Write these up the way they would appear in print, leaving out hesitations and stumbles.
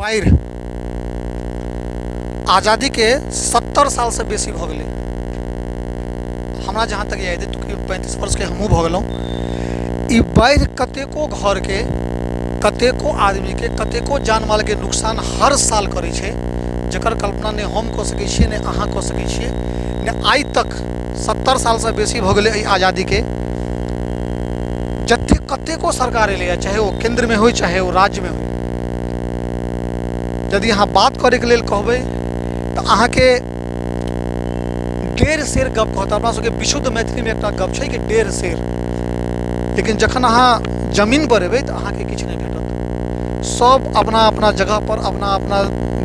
बाढ़ि आजादीके 70 सालसँ बेसी भऽ गेलै। हमरा जहाँ तक याद अइ, तकरीबन 35 वर्षके हमहूँ भऽ गेलहुँ। ई बाढ़ि कतेको घरके, कतेको आदमीके, कतेको जान मालके नुकसान हर साल करै छै, जकर कल्पना नहि हम कऽ सकै छियै, नहि अहाँ कऽ सकै छियै, नहि आइ तक 70 सालसँ बेसी भऽ गेलै एहि आजादीके। जतेक कतेको सरकार एलैए, चाहे ओ केन्द्रमे होइ, चाहे ओ राज्यमे होइ, यदि अहाँ बात करैके लेल कहबै तऽ अहाँके डेढ़ शेर गप कहत। अपना सबके विशुद्ध मैथिलीमे एकटा गप छै कि डेढ़ शेर, लेकिन जखन अहाँ जमीन पर एबै तऽ अहाँके किछु नहि भेटत। सब अपना अपना जगह पर, अपना अपना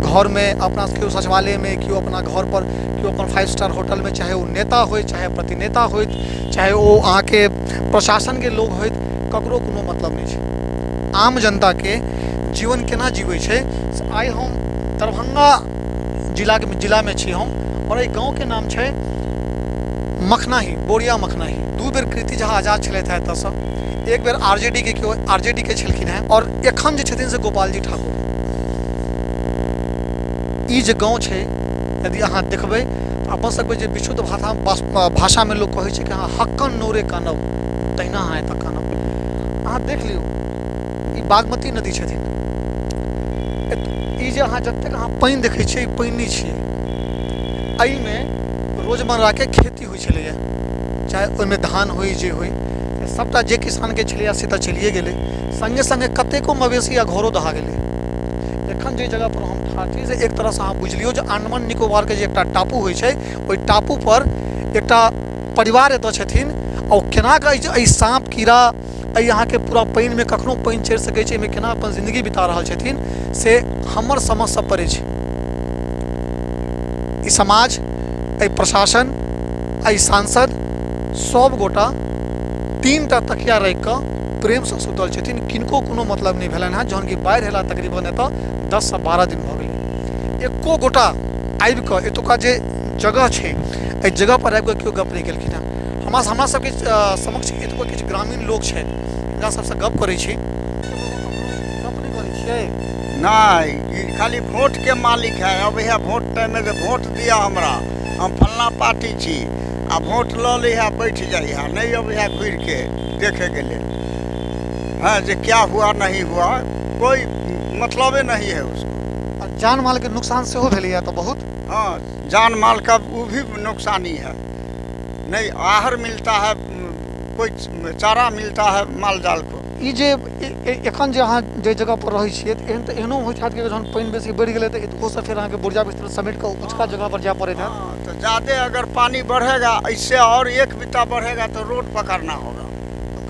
घरमे, अपना केओ सचिवालयमे, केओ अपना घर पर, केओ अपन 5 स्टार होटलमे, चाहे ओ नेता होइ, चाहे प्रतिनेता होथि, चाहे ओ अहाँके प्रशासनके लोग होथि, ककरो कोनो मतलब नहि छै आम जनताके जीवन केना जीबै छै। से आइ हम दरभंगा जिलाके जिलामे छी हम, आओर एहि गाँवके नाम छै मखनाही, बोरिया मखनाही। 2 बेर कीर्ति झा आजाद छलथि हेँ एतऽसँ, एक बेर आर जे डी के केओ आर जे डी के छलखिन हेँ, आओर एखन जे छथिन से गोपालजी ठाकुर। ई जे गाँव छै, यदि अहाँ देखबै तऽ अपन सबके जे विशुद्ध भाषा भाषामे लोक कहै छै कि अहाँ हक्कन नोरे कानब, तहिना अहाँ एतऽ कानब। अहाँ देख लियौ, ई बागमती नदी छथिन। ई जे अहाँ जतेक अहाँ पानि देखै छियै, ई पानि नहि छियै। एहिमे रोजमर्राके खेती होइ छलैए, चाहे ओहिमे धान होइ जे होइ, सभटा जे किसानके छलैए से तऽ चलिए गेलै, सङ्गे सङ्गे कतेको मवेशी आ घरो दहा गेलै। एखन जे जगहपर हम ठाढ़ छी से एक तरहसँ अहाँ बुझि लियौ जे अंडमान निकोबारके जे एकटा टापू होइ छै, ओहि टापूपर एकटा परिवार एतऽ छथिन। आ ओ केना कऽ एहि साँप कीड़ा, एहि अहाँके पूरा पानिमे कखनो पानि चढ़ि सकै छै, एहिमे केना अपन जिन्दगी बिता रहल छथिन, से हमर समझसँ परे छै। ई समाज, एहि प्रशासन, एहि सांसद सब गोटा 3टा तकिया राखि कऽ प्रेमसँ सुतल छथिन। किनको कोनो मतलब नहि भेलनि हेँ, जहन कि बाढ़ि अयला तकरीबन एतऽ 10सँ 12 दिन भऽ गेलै। एको गोटा आबि कऽ एतुका जे जगह छै, एहि जगहपर आबि कऽ केओ गप नहि केलखिन हेँ। हमरा हमरा सबके समक्ष एतुका किछु ग्रामीण लोक छथि, हिनका सबसँ गप करै छी। गप नहि करै छियै? नहि, ई खाली वोटके मालिक है। अब है वोट टाइममे जे वोट दिअ हमरा, हम फल्लाँ पार्टी छी, आ वोट लऽ लै है, बैठ जाइ है, नहि अबै है घुरिके देखैके लेल। हाँ, जे क्या हुआ नहीं हुआ, कोई मतलबे नहीं है उसको। आ जान मालके नुकसान सेहो भेलैए तऽ बहुत? हाँ, जान माल का वो भी नुकसानी है। नहीं आहर मिलता है, कोई चारा मिलता है माल जाल को। ई जे एखन जे अहाँ जे जगह पर रहै छियै, तऽ एहन तऽ एहनो होइत हैत कि जहन पानि बेसी बढ़ि गेलै तऽ एतबोसँ फेर अहाँके बोरिया बिस्तर समेट कऽ उँचका जगह पर जाय पड़ैत हैत? हाँ, तो ज़्यादे अगर पानी बढ़ेगा, इससे और एक बीता बढ़ेगा तो रोड पकड़ना होगा।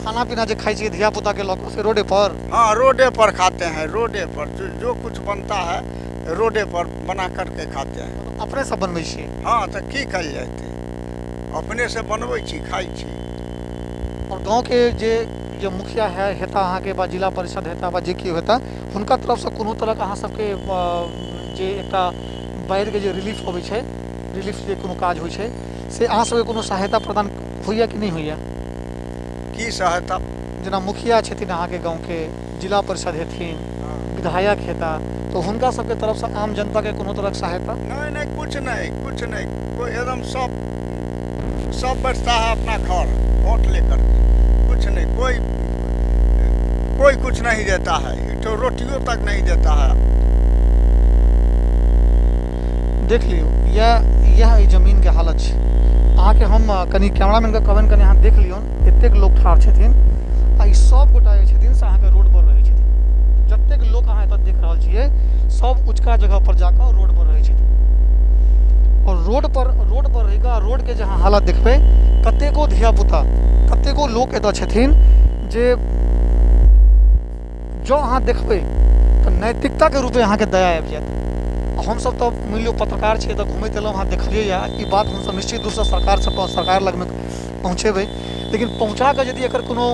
खाना पीना जे खाइ छियै धिया पुताके लऽ कऽ, से रोडे पर? हाँ, रोडे पर खाते हैं, रोडे पर जो जो कुछ बनता है रोडे पर बना करके खाते हैं। अपने सब बनबै छियै? हाँ, तऽ की कयल जेतै, अपने से बनबै छी, खाइ छी। आओर गाँवके जे जे मुखिया है हेता अहाँके, बा जिला परिषद हेता, बा जे केओ हेता, हुनका तरफसँ कोनो तरहके अहाँ सबके जे एकटा बाढ़िके जे रिलीफ अबै छै, रिलीफ जे कोनो काज होइ छै, से अहाँ सबके कोनो सहायता प्रदान होइए कि नहि होइए? की सहायता? जेना मुखिया छथिन अहाँके गाँवके, जिला परिषद हेथिन, विधायक हेता, तऽ हुनका सबके तरफसँ आम जनताके कोनो तरहक सहायता? नहीं नहीं, कुछ नहीं, कुछ नहीं, कोई एकदम सब सब बैठता है अपना घर वोट लेकर के, कुछ नहीं, कोई कोई कुछ नहीं देता है, तो रोटियों तक नहीं देता है। देख लियौ, इएह इएह एहि जमीनके हालत छै। अहाँके हम कनि कैमरामैनके कहबनि, कनि अहाँ देख लियौन, एतेक लोक ठाढ़ छथिन आ ई सब गोटा जे छथिन से अहाँके रोड पर रहै छथिन। जतेक लोक अहाँ एतऽ देख रहल छियै, सब उँचका जगह पर जाकऽ रोड पर रहै छथिन। आओर रोड पर रहि कऽ रोडके जे अहाँ हालत देखबै, कतेको धियापुता, कतेको लोक एतऽ छथिन जे जँ अहाँ देखबै तऽ नैतिकताके रूपे अहाँके दया आबि जायत। आ हमसभ तऽ मानि लियौ पत्रकार छियै तऽ घुमैत एलहुँ हँ, देखलियै हँ। ई बात हमसभ निश्चित रूपसँ सरकारसँ सरकार लगमे पहुँचेबै, लेकिन पहुँचा कऽ यदि एकर कोनो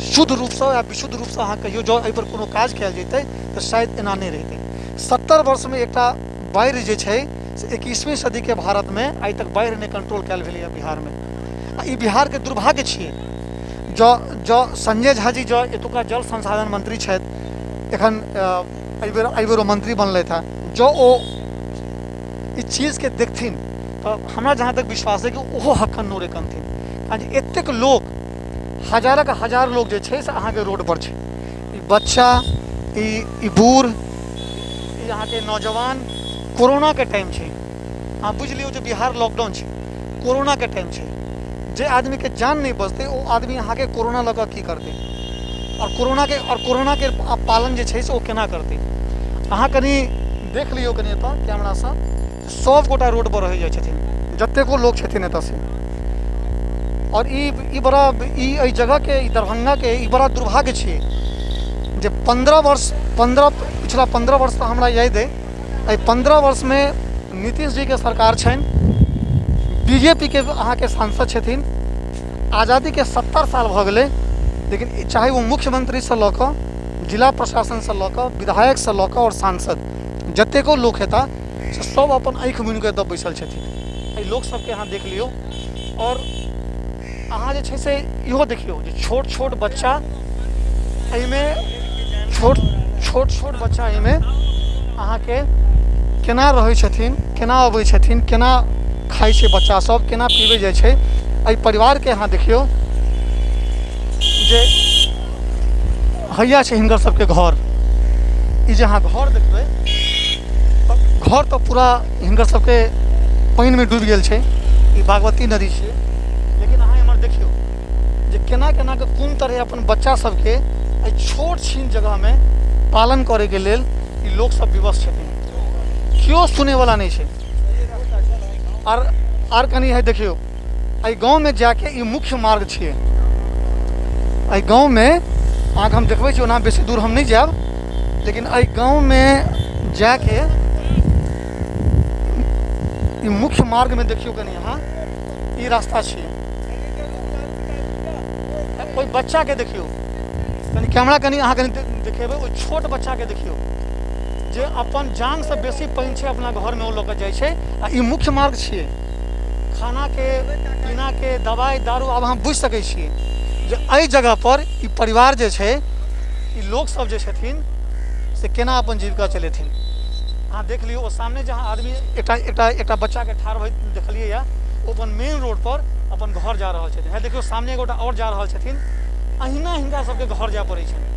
शुद्ध रूपसँ या विशुद्ध रूपसँ अहाँ कहियौ, जँ एहिपर कोनो काज कयल जेतै तऽ शायद एना नहि रहितै। 70 वर्षमे एकटा बाढ़ि जे छै से 21वीं सदीके भारतमे आइ तक बाढ़ि नहि कंट्रोल कयल भेलैए बिहारमे, आ ई बिहारके दुर्भाग्य छियै। जँ जँ संजय झा जी जँ एतुका जल संसाधन मंत्री छथि एखन, एहिबेर एहिबेर ओ मंत्री बनलथि हेँ। जँ ओ ई चीजके देखथिन तऽ हमरा जहाँ तक विश्वास अइ कि ओहो हक्कन नोरे कनथिन, कारण जे एतेक लोक, हजारक हजार लोक जे छै से अहाँके रोडपर छै। ई बच्चा, ई ई बूढ़, ई अहाँके नौजवान, कोरोनाके टाइम छै, अहाँ बुझि लियौ जे बिहार लॉकडाउन छै, कोरोनाके टाइम छै, जे आदमीके जान नहि बचतै ओ आदमी अहाँके कोरोना लऽ कऽ की करतै, आओर कोरोनाके पालन जे छै से ओ केना करतै? अहाँ कनि देख लियौ कनि एतऽ कैमरासँ, सभ गोटा रोडपर रहै जाइ छथिन, जतेको लोक छथिन एतऽ से। आओर ई ई बड़ा ई एहि जगहके, ई दरभंगाके ई बड़ा दुर्भाग्य छियै जे 15 वर्ष, 15, पिछला 15 वर्ष तऽ हमरा याद अइ, एहि 15 वर्षमे नीतीश जीके सरकार छनि, बीजेपीके अहाँके सांसद छथिन, आजादीके 70 साल भऽ गेलै, लेकिन चाहे ओ मुख्यमंत्रीसँ लऽ कऽ, जिला प्रशासनसँ लऽ कऽ, विधायकसँ लऽ कऽ आओर सांसद, जतेको लोक हेता से सब अपन आँखि मुनि कऽ एतऽ बैसल छथिन। एहि लोक सबके अहाँ देख लियौ। आओर अहाँ जे छै से इहो देखियौ जे छोट छोट बच्चा एहिमे, छोट छोट छोट बच्चा एहिमे अहाँके केना रहै छथिन, केना अबै छथिन, केना खाइ छै बच्चा सब, केना पीबै जाइ छै। एहि परिवारके अहाँ देखियौ जे हैया छै हिनकर सबके घर। ई जे अहाँ घर देखबै तऽ घर तऽ पूरा हिनकर सबके पानिमे डूबि गेल छै। ई बागमती नदी छियै। लेकिन अहाँ एम्हर देखियौ जे केना केना कऽ कोन तरहे अपन बच्चा सबके एहि छोट छिन जगहमे पालन करैके लेल ई लोकसब विवश छथिन। केओ सुनैवला नहि छै। आर कनि है देखियौ, एहि गाँवमे जाके ई मुख्य मार्ग छियै। एहि गाँवमे अहाँके हम देखबै छी, ओना बेसी दूर हम नहि जायब, लेकिन एहि गाँवमे जाके ई मुख्य मार्गमे देखियौ कनि अहाँ, ई रास्ता छियै। ओहि बच्चाके देखियौ कनि, कैमरा कनि अहाँ कनि देखेबै। ओहि छोट बच्चाके देखियौ जे अपन जानसँ बेसी पानि छै अपना घरमे ओ लऽ कऽ जाइ छै। आ ई मुख्य मार्ग छियै। खानाके, पीनाके, दवाइ दारू, आब अहाँ बुझि सकै छियै जे एहि जगहपर ई परिवार जे छै, ई लोकसभ जे छथिन से केना अपन जीविका चलेथिन। अहाँ देख लियौ, ओ सामने जहाँ आदमी एकटा एकटा एकटा बच्चाके ठाढ़ होइत देखलियै, ओ अपन मेन रोडपर अपन घर जा रहल छथिन। हे देखियौ, सामने एगोटा आओर जा रहल छथिन। अहिना हिनका सबके घर जाय पड़ै छनि।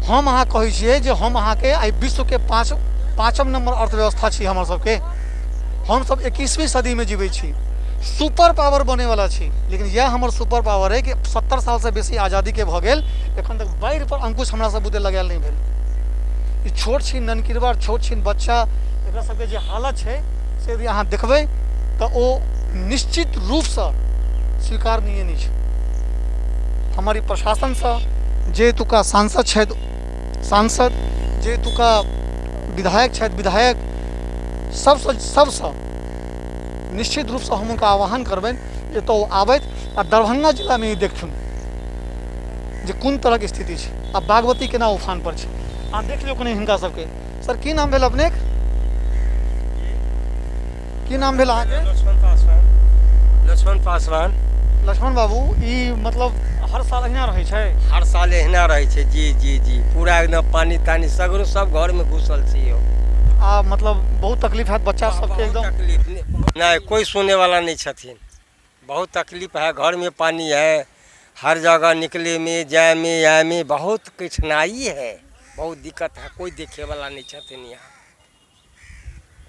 हम अहाँ कहै छियै जे हम अहाँके आइ विश्वके पाँचम नम्बर अर्थव्यवस्था छी हमर सबके, हमसब 21वीं सदीमे जीबै छी, सुपर पावर बनैवला छी, लेकिन इएह हमर सुपर पावर अइ कि 70 सालसँ बेसी आजादीके भऽ गेल, एखन तक बाढ़िपर अंकुश हमरा सब बुते लगायल नहि भेल। ई छोट छिन ननकिरबा, छोट छिन बच्चा, एकरा सबके जे हालत छै से यदि अहाँ देखबै तऽ ओ निश्चित रूपसँ स्वीकारनीय नहि छै। हमर ई प्रशासनसँ, जे एतुका सांसद छथि सांसद, जे एतुका विधायक छथि विधायक, सबसँ सबसँ निश्चित रूपसँ हम हुनका आह्वान करबनि जे एतऽ ओ आबथि आ दरभंगा जिलामे ई देखथुन जे कोन तरहके स्थिति छै आ बागमती केना उफान पर छै। अहाँ देख लियौ कनि हिनका सबके। सर, की नाम भेल अपनेक? की नाम भेल अहाँके? लक्ष्मण पासवान, लक्ष्मण पासवान। लक्ष्मण बाबू, ई मतलब हर साल अहिना रहै छै? हर साल एहिना रहै छै। जी जी जी पूरा एकदम पानी तानी सगरो सब घरमे घुसल छै यौ। आ मतलब बहुत तकलीफ हैत बच्चा सबके एकदम? तकलीफ नहि, कोइ सुने वाला नहि छथिन। बहुत तकलीफ है, घर में पानी है, हर जगह निकले में, जाए में, आए में बहुत कठिनाई है, बहुत दिक्कत है। कोई देखे वाला नहीं छथिन यहाँ।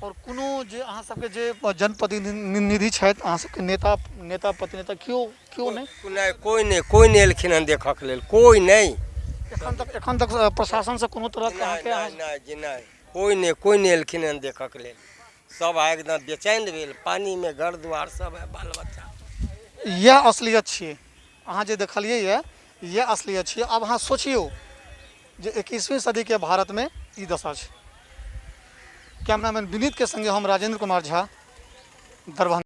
आओर कोनो जे अहाँ सबके जे जनप्रतिनिधि छथि, अहाँ सबके नेता नेता प्रतिनेता, केओ केओ नहि? नहि, कोई नहि, कोई नहि एलखिन हन देखऽके लेल, कोई नहि। एखन तक प्रशासनसँ कोनो तरहके अहाँके? नहि नहि जी नहि, कोई नहि, कोई नहि एलखिन हन देखऽके लेल। सब है एकदम बेचैन भेल पानीमे, घर द्वार सब है, बाल बच्चा। इएह असलियत छियै। अहाँ जे देखलियै यऽ, इएह असलियत छियै। आब अहाँ सोचियौ जे 21वीं सदीके भारतमे ई दशा छै। कैमरामैन विनीतके सङ्गे हम राजेंद्र कुमार झा, दरभंगा।